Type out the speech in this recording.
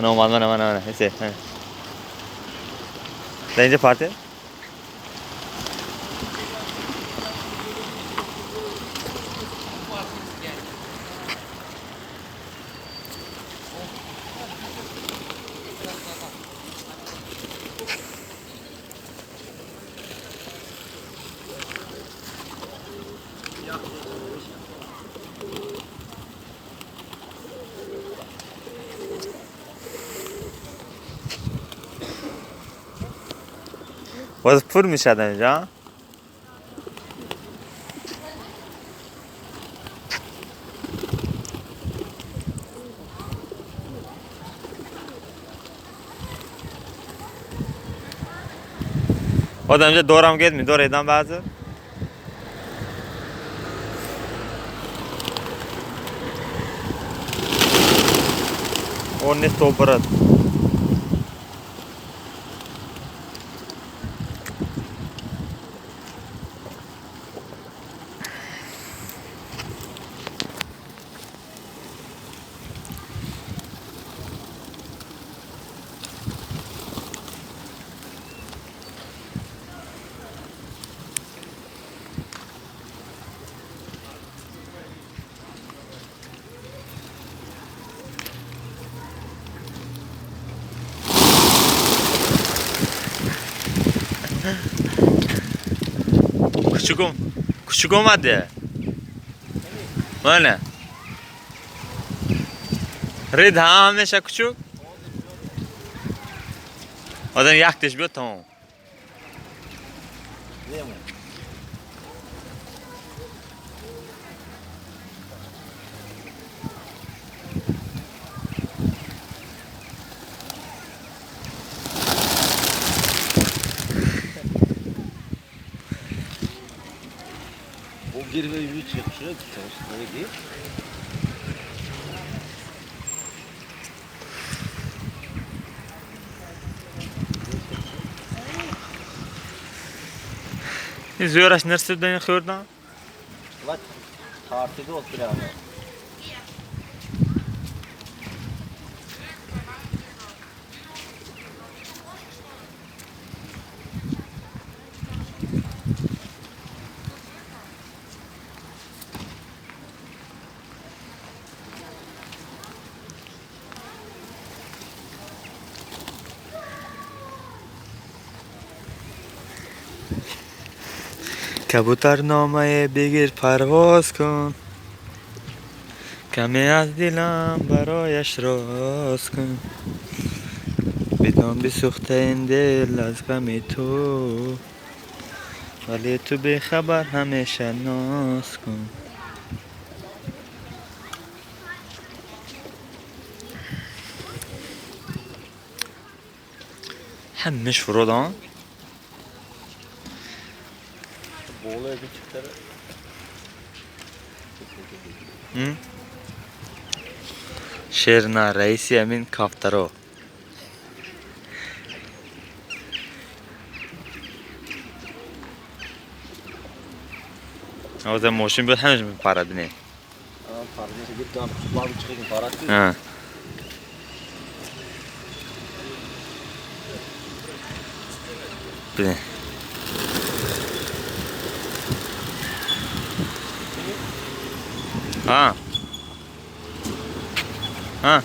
Ана омад, мана, мана, мана. Ҳесе. Дар инҷа парте? باز پر میشد اینجا. باز اینجا دورم گید می دور ایدم بعضه. اون نیست تو برد. Küçük, küçük olmadı. Öyle. Rid ha ҳамеша küçük. Одам яктеш биёд, тамом. Bir ve üç yapışıyor. Çalışmaları değil. Зӯраш нарсидан хӯрдан? Bak tartıda oturuyor. Кабутарномае бигир, парвоз кун, каме аз дилам барояш роз кун, бидон бисӯхта ин дил аз ғами ту, вале ту бехабар ҳамеша ноз кун. Ҳамаш фуродон. Шерна раиси амин кафтаро. Оза мошин биёд, ҳамаш мепарад, бинед. Бинед. Ha. Ha.